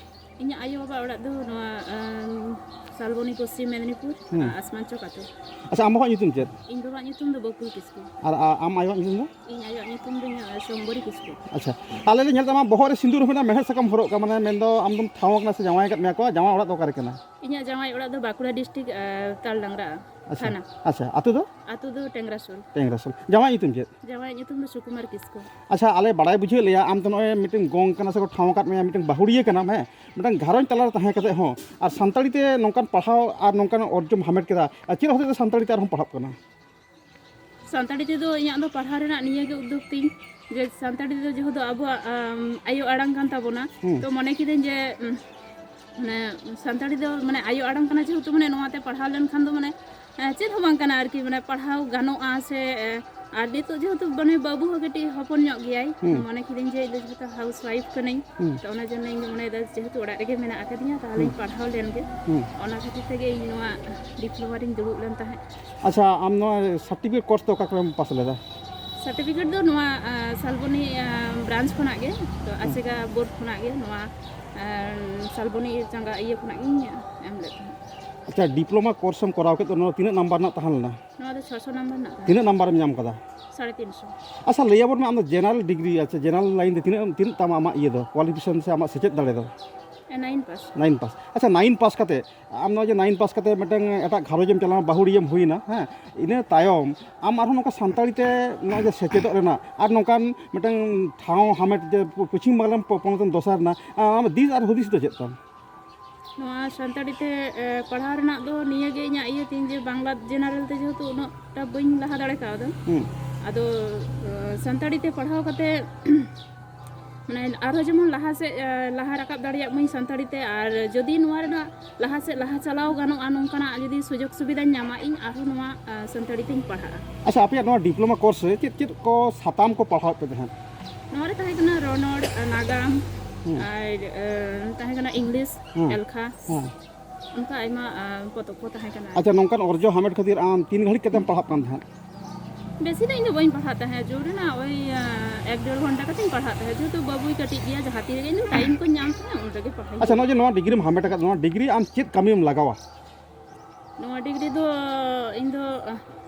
ᱤᱧᱟᱹᱜ ᱟᱭᱳ ᱵᱟᱵᱟ ᱚᱲᱟᱜ ᱫᱚ ᱱᱚᱣᱟ, ᱟᱢ, ᱥᱟᱞᱵᱚᱱᱤ, ᱯᱚᱥᱪᱤᱢ ᱢᱮᱫᱽᱱᱤᱯᱩᱨ, ᱦᱩᱸ᱾ ᱟᱥᱢᱟᱱᱪᱚᱠ ᱟᱛᱳ᱾ ᱟᱪᱪᱷᱟ, ᱟᱢ ᱵᱟᱵᱟᱣᱟᱜ ᱧᱩᱛᱩᱢ ᱪᱮᱫ? ᱤᱧ ᱵᱟᱵᱟᱣᱟᱜ ᱧᱩᱛᱩᱢ ᱫᱚ ᱵᱚᱠᱩᱞ ᱠᱤᱥᱠᱩ᱾ ᱟᱨ ᱟ-, ᱟᱢ ᱟᱭᱳᱣᱟᱜ ᱧᱩᱛᱩᱢ ᱫᱚ? ᱤᱧ ᱟᱭᱳᱣᱟᱜ ᱧᱩᱛᱩᱢ ᱫᱚ, ᱟᱸ, ᱥᱚᱢᱵᱚᱨᱤ ᱠᱤᱥᱠᱩ᱾ ᱟᱪᱪᱷᱟ, ᱟᱞᱮ ᱞᱮ ᱧᱮᱞ ᱛᱟᱢᱟ ᱵᱚᱦᱚᱜ ᱨᱮ ᱥᱤᱸᱫᱩᱨ ᱦᱚᱸ ᱢᱮᱱᱟᱜᱼᱟ, ᱢᱮᱲᱦᱮᱫ ᱥᱟᱠᱟᱢ ᱦᱚᱨᱚᱜ ᱠᱟᱜ, ᱢᱟᱱᱮ ᱢᱮᱱᱫᱚ ᱟᱢ ᱫᱚᱢ ᱴᱷᱟᱶ ᱠᱟᱱᱟ ᱥᱮ ᱡᱟᱶᱟᱭ ᱟᱠᱟᱫ ᱢᱮᱭᱟ ᱠᱚ, ᱡᱟᱶᱟᱭ ᱚᱲᱟᱜ ᱫᱚ ᱚᱠᱟᱨᱮ ᱠᱟᱱᱟ? ᱤᱧᱟᱹᱜ ᱡᱟᱶᱟᱭ ᱚᱲᱟᱜ ᱫᱚ ᱵᱟᱸᱠᱩᱲᱟ ᱰᱤᱥᱴᱨᱤᱠᱴ, ᱟᱸ, ᱛᱟᱞᱰᱟᱝᱨᱟ ᱟᱪᱪᱷᱟ, ᱛᱷᱟᱱᱟ᱾ ᱟᱪᱪᱷᱟ, ᱟᱛᱳ ᱫᱚ? ᱟᱛᱳ ᱫᱚ ᱴᱮᱝᱨᱟᱥᱳᱞ᱾ ᱴᱮᱝᱨᱟᱥᱳᱞ᱾ ᱡᱟᱶᱟᱭᱟᱜ ᱧᱩᱛᱩᱢ ᱪᱮᱫ? ᱡᱟᱶᱟᱭᱟᱜ ᱧᱩᱛᱩᱢ ᱫᱚ ᱥᱩᱠᱩᱢᱟᱨ ᱠᱤᱥᱠᱩ᱾ ᱟᱪᱪᱷᱟ, ᱟᱞᱮ ᱵᱟᱲᱟᱭ ᱵᱩᱡᱷᱟᱹᱣ ᱞᱮᱭᱟ, ᱟᱢ ᱫᱚ ᱱᱚᱜᱼᱚᱭ ᱢᱤᱫᱴᱮᱱ ᱜᱚᱝ ᱠᱟᱱᱟ ᱥᱮ ᱠᱚ ᱴᱷᱟᱶ ᱟᱠᱟᱫ ᱢᱮᱭᱟ, ᱢᱤᱫᱴᱮᱱ ᱵᱟᱹᱦᱩᱲᱤᱭᱟᱹ ᱠᱟᱱᱟᱢ, ᱦᱮᱸ, ᱢᱤᱫᱴᱟᱝ ᱜᱷᱟᱨᱚᱸᱡᱽ ᱛᱟᱞᱟ ᱨᱮ ᱛᱟᱦᱮᱸ ᱠᱟᱛᱮ ᱦᱚᱸ, ᱟᱨ ᱥᱟᱱᱛᱟᱲᱤ ᱛᱮ ᱱᱚᱝᱠᱟᱱ ᱯᱟᱲᱦᱟᱣ ᱟᱨ ᱱᱚᱝᱠᱟᱱ ᱚᱨᱡᱚᱢ ᱦᱟᱢᱮᱴ ᱠᱮᱫᱟ, ᱟᱨ ᱪᱮᱫ ᱦᱚᱛᱮᱡ ᱛᱮ ᱥᱟᱱᱛᱟᱲᱤ ᱛᱮ ᱟᱨᱦᱚᱸ ᱯᱟᱲᱦᱟᱜ ᱠᱟᱱᱟ? ᱥᱟᱱᱛᱟᱲᱤ ᱛᱮᱫᱚ ᱤᱧᱟᱹᱜ ᱫᱚ ᱯᱟᱲᱦᱟᱣ ᱨᱮᱱᱟᱜ ᱱᱤᱭᱟᱹ ᱜᱮ ᱩᱫᱽᱫᱳᱜᱽ ᱛᱤᱧ, ᱡᱮ ᱥᱟᱱᱛᱟᱲᱤ ᱛᱮᱫᱚ ᱡᱮᱦᱮᱛᱩ ᱟᱵᱚᱣᱟᱜ, ᱟᱢ, ᱟᱭᱳ ᱟᱲᱟᱝ ᱠᱟᱱ ᱛᱟᱵᱚᱱᱟ, ᱦᱩᱸ᱾ ᱛᱚ ᱢᱚᱱᱮ ᱠᱤᱫᱟᱹᱧ ᱡᱮ, ᱩᱢ, ᱢᱟᱱᱮ ᱥᱟᱱᱛᱟᱲᱤ ᱫᱚ ᱢᱟᱱᱮ ᱟᱭᱳ ᱟᱲᱟᱝ ᱠᱟᱱᱟ ᱡᱮᱦᱮᱛᱩ, ᱢᱟᱱᱮ ᱱᱚᱣᱟᱛᱮ ᱯᱟᱲᱦᱟᱣ ᱞᱮᱱᱠᱷᱟᱱ ᱫᱚ ᱢᱟᱱᱮ, ᱮ, ᱪᱮᱫ ᱦᱚᱸ ᱵᱟᱝ ᱠᱟᱱᱟ ᱟᱨᱠᱤ, ᱢᱟᱱᱮ ᱯᱟᱲᱦᱟᱣ ᱜᱟᱱᱚᱜᱼᱟ ᱥᱮ, ᱮ, ᱟᱨ ᱱᱤᱛᱚᱜ ᱡᱮᱦᱮᱛᱩ ᱢᱟᱱᱮ ᱵᱟᱹᱵᱩ ᱦᱚᱸ ᱠᱟᱹᱴᱤᱡ ᱦᱚᱯᱚᱱ ᱧᱚᱜ ᱜᱮᱭᱟᱭ, ᱦᱩᱸ᱾ ᱢᱚᱱᱮ ᱠᱤᱫᱟᱹᱧ ᱡᱮ ᱤᱧ ᱫᱚ ᱡᱮᱦᱮᱛᱩ ᱦᱟᱣᱩᱥ ᱣᱟᱭᱤᱯ ᱠᱟᱹᱱᱟᱹᱧ, ᱦᱩᱸ᱾ ᱛᱚ ᱚᱱᱟ ᱡᱚᱱᱱᱚ ᱤᱧ ᱫᱚ ᱢᱚᱱᱮᱭᱮᱫᱟ ᱡᱮᱦᱮᱛᱩ ᱚᱲᱟᱜ ᱨᱮᱜᱮ ᱢᱮᱱᱟᱜ ᱟᱠᱟᱫᱤᱧᱟ, ᱛᱟᱦᱚᱞᱮᱧ ᱦᱩᱸ᱾ ᱯᱟᱲᱦᱟᱣ ᱞᱮᱱ ᱜᱮ᱾ ᱦᱩᱸ᱾ ᱚᱱᱟ ᱠᱷᱟᱹᱛᱤᱨ ᱛᱮᱜᱮ ᱤᱧ ᱱᱚᱣᱟ ᱰᱤᱯᱞᱳᱢᱟ ᱨᱤᱧ ᱫᱩᱲᱩᱵ ᱞᱮᱱ ᱛᱟᱦᱮᱸᱫ᱾ ᱟᱪᱪᱷᱟ, ᱟᱢ ᱱᱚᱣᱟ ᱥᱟᱨᱴᱤᱯᱷᱤᱠᱮᱴ ᱠᱳᱨᱥ ᱫᱚ ᱚᱠᱟ ᱠᱚᱨᱮᱢ ᱯᱟᱥ ᱞᱮᱫᱟ? ᱥᱟᱨᱴᱤᱯᱷᱤᱠᱮᱴ ᱫᱚ ᱱᱚᱣᱟ, ᱟ, ᱥᱟᱞᱵᱚᱱᱤ, ᱟ, ᱵᱨᱟᱧᱪ ᱠᱷᱚᱱᱟᱜ ᱜᱮ, ᱛᱚ ᱦᱩᱸ᱾ ᱟᱥᱮᱠᱟ ᱵᱳᱨᱰ ᱠᱷᱚᱱᱟᱜ ᱜᱮ ᱱᱚᱣᱟ, ᱟ, ᱥᱟᱞᱵᱚᱱᱤ ᱪᱟᱸᱜᱟ ᱤᱭᱟᱹ ᱠᱷᱚᱱᱟᱜ ᱜᱤᱧ ᱮᱢ ᱞᱮᱫ ᱛᱟᱦᱮᱸᱫ᱾ ᱟᱪᱪᱷᱟ, ᱰᱤᱯᱞᱳᱢᱟ ᱠᱳᱨᱥ ᱮᱢ ᱠᱚᱨᱟᱣ ᱠᱮᱫ ᱫᱚ, ᱱᱚᱣᱟ ᱛᱤᱱᱟᱹᱜ ᱱᱟᱢᱵᱟᱨ ᱨᱮᱱᱟᱜ ᱛᱟᱦᱮᱸ ᱞᱮᱱᱟ? ᱱᱚᱣᱟ ᱫᱚ ᱪᱷᱚᱥᱚ ᱱᱟᱢᱵᱟᱨ ᱨᱮᱱᱟᱜ ᱛᱟᱦᱮᱸ᱾ ᱛᱤᱱᱟᱹᱜ ᱱᱟᱢᱵᱟᱨ ᱮᱢ ᱧᱟᱢ ᱠᱟᱫᱟ? ᱥᱟᱲᱮ ᱛᱤᱱᱥᱚ᱾ ᱟᱪᱪᱷᱟ, ᱞᱟᱹᱭ ᱟᱵᱚᱱ ᱢᱮ, ᱟᱢ ᱫᱚ ᱡᱮᱱᱟᱨᱟᱞ ᱰᱤᱜᱽᱨᱤ, ᱟᱪᱪᱷᱟ, ᱡᱮᱱᱟᱨᱟᱞ ᱞᱟᱭᱤᱱ ᱛᱮ ᱛᱤᱱᱟᱹᱜ, ᱛᱤᱱᱟᱹᱜ ᱛᱟᱢ ᱟᱢᱟᱜ ᱤᱭᱟᱹ ᱫᱚ, ᱠᱳᱣᱟᱞᱤᱯᱷᱤᱠᱮᱥᱚᱱ ᱥᱮ ᱟᱢᱟᱜ ᱥᱮᱪᱮᱫ ᱫᱟᱲᱮ ᱫᱚ? ᱮ, ᱱᱟᱭᱤᱱ ᱯᱟᱥ᱾ ᱟᱪᱪᱷᱟ, ᱱᱟᱭᱤᱱ ᱯᱟᱥ ᱠᱟᱛᱮ ᱟᱢ ᱱᱚᱜᱼᱚᱭ ᱡᱮ ᱱᱟᱭᱤᱱ ᱯᱟᱥ ᱠᱟᱛᱮ ᱢᱤᱫᱴᱟᱝ ᱮᱴᱟᱜ ᱜᱷᱟᱨᱚᱸᱡᱽ ᱮᱢ ᱪᱟᱞᱟᱣ, ᱵᱟᱹᱦᱩᱲᱤᱭᱟᱹᱢ ᱦᱩᱭᱱᱟ, ᱦᱮᱸ, ᱤᱱᱟᱹ ᱛᱟᱭᱚᱢ ᱟᱢ ᱟᱨᱦᱚᱸ ᱱᱚᱝᱠᱟ ᱥᱟᱱᱛᱟᱲᱤ ᱛᱮ ᱱᱚᱜᱼᱚᱭ ᱡᱮ ᱥᱮᱪᱮᱫᱚᱜ ᱨᱮᱱᱟᱜ ᱟᱨ ᱱᱚᱝᱠᱟᱱ ᱢᱤᱫᱴᱟᱝ ᱴᱷᱟᱶ ᱦᱟᱢᱮᱴ, ᱡᱮ ᱯᱚᱪᱷᱤᱢ ᱵᱟᱝᱞᱟ ᱯᱚᱱᱚᱛ ᱮᱢ ᱫᱚᱥᱟᱨ ᱮᱱᱟ, ᱟᱢᱟᱜ ᱫᱤᱥ ᱟᱨ ᱦᱩᱫᱤᱥ ᱫᱚ ᱪᱮᱫ ᱛᱟᱢ? ᱱᱚᱣᱟ ᱥᱟᱱᱛᱟᱲᱤ ᱛᱮ, ᱮ, ᱯᱟᱲᱦᱟᱣ ᱨᱮᱱᱟᱜ ᱫᱚ ᱱᱤᱭᱟᱹ ᱜᱮ ᱤᱧᱟᱹᱜ ᱤᱭᱟᱹ ᱛᱤᱧ ᱡᱮ ᱵᱟᱝᱞᱟ ᱡᱮᱱᱟᱨᱮᱞ ᱛᱮ ᱡᱮᱦᱮᱛᱩ ᱩᱱᱟᱹᱜ ᱴᱟ ᱵᱟᱹᱧ ᱞᱟᱦᱟ ᱫᱟᱲᱮ ᱠᱟᱣᱫᱟ᱾ ᱦᱩᱸ᱾ ᱟᱫᱚ, ᱮ, ᱥᱟᱱᱛᱟᱲᱤ ᱛᱮ ᱯᱟᱲᱦᱟᱣ ᱠᱟᱛᱮ, ᱢᱟᱱᱮ, ᱟᱨᱦᱚᱸ ᱡᱮᱢᱚᱱ ᱞᱟᱦᱟ ᱥᱮᱫ, ᱮ, ᱞᱟᱦᱟ ᱨᱟᱠᱟᱵ ᱫᱟᱲᱮᱭᱟᱜ ᱢᱟᱹᱧ ᱥᱟᱱᱛᱟᱲᱤ ᱛᱮ, ᱟᱨ ᱡᱩᱫᱤ ᱱᱚᱣᱟ ᱨᱮᱱᱟᱜ ᱞᱟᱦᱟ ᱥᱮᱫ ᱞᱟᱦᱟ ᱪᱟᱞᱟᱣ ᱜᱟᱱᱚᱜᱼᱟ, ᱱᱚᱝᱠᱟᱱᱟᱜ ᱡᱩᱫᱤ ᱥᱩᱡᱳᱜᱽ ᱥᱩᱵᱤᱫᱷᱟᱧ ᱧᱟᱢᱟ, ᱤᱧ ᱟᱨᱦᱚᱸ ᱱᱚᱣᱟ, ᱮ, ᱥᱟᱱᱛᱟᱲᱤ ᱛᱮᱧ ᱯᱟᱲᱦᱟᱜᱼᱟ᱾ ᱟᱪᱪᱷᱟ, ᱟᱯᱮᱭᱟᱜ ᱱᱚᱣᱟ ᱰᱤᱯᱞᱳᱢᱟ ᱠᱳᱨᱥ ᱨᱮ ᱪᱮᱫ ᱪᱮᱫ ᱠᱚ ᱥᱟᱛᱟᱢ ᱠᱚ ᱯᱟᱲᱦᱟᱣᱮᱫ ᱯᱮ ᱛᱟᱦᱮᱸᱫ? ᱱᱚᱣᱟ ᱨᱮ ᱛᱟᱦᱮᱸ ᱠᱟᱱᱟ ᱨᱚᱱᱚᱲ, ᱮ, ᱱᱟᱜᱟᱢ, ᱦᱩᱸ᱾ ᱟᱨ, ᱮ, ᱛᱟᱦᱮᱸ ᱠᱟᱱᱟ ᱤᱝᱞᱤᱥ, ᱦᱩᱸ᱾ ᱮᱞᱠᱷᱟ᱾ ᱦᱩᱸ᱾ ᱚᱱᱠᱟ ᱟᱭᱢᱟ, ᱟ, ᱯᱚᱛᱚᱵ ᱠᱚ ᱛᱟᱦᱮᱸ ᱠᱟᱱᱟ᱾ ᱟᱪᱪᱷᱟ, ᱱᱚᱝᱠᱟᱱ ᱚᱨᱡᱚ ᱦᱟᱢᱮᱴ ᱠᱷᱟᱹᱛᱤᱨ ᱟᱢ ᱛᱤᱱ ᱜᱷᱟᱹᱲᱤᱡ ᱠᱟᱛᱮᱢ ᱯᱟᱲᱦᱟᱜ ᱠᱟᱱ ᱛᱟᱦᱮᱸᱫ? ᱵᱮᱥᱤ ᱫᱚ ᱤᱧ ᱫᱚ ᱵᱟᱹᱧ ᱯᱟᱲᱦᱟᱜ ᱛᱟᱦᱮᱸᱫ, ᱡᱳᱨ ᱨᱮᱱᱟᱜ ᱳᱭ ᱮᱠ ᱰᱮᱲ ᱜᱷᱚᱱᱴᱟ ᱠᱟᱛᱮᱧ ᱯᱟᱲᱦᱟᱜ ᱛᱟᱦᱮᱸᱫ, ᱡᱮᱦᱮᱛᱩ ᱵᱟᱹᱵᱩᱭ ᱠᱟᱹᱴᱤᱡ ᱜᱮᱭᱟ, ᱡᱟᱦᱟᱸ ᱛᱤ ᱨᱮᱜᱮ ᱤᱧ ᱫᱚ ᱴᱟᱭᱤᱢ ᱠᱚᱧ ᱧᱟᱢ ᱛᱟᱦᱮᱸᱫ ᱩᱱ ᱨᱮᱜᱮ ᱯᱟᱲᱦᱟᱜ᱾ ᱟᱪᱪᱷᱟ, ᱱᱚᱜᱼᱚᱭ ᱡᱮ ᱱᱚᱣᱟ ᱰᱤᱜᱽᱨᱤᱢ ᱦᱟᱢᱮᱴ ᱟᱠᱟᱫ, ᱱᱚᱣᱟ ᱰᱤᱜᱽᱨᱤ ᱟᱢ ᱪᱮᱫ ᱠᱟᱹᱢᱤᱢ ᱞᱟᱜᱟᱣᱟ? ᱱᱚᱣᱟ ᱰᱤᱜᱽᱨᱤ ᱫᱚ ᱤᱧ ᱫᱚ, ᱟᱦ,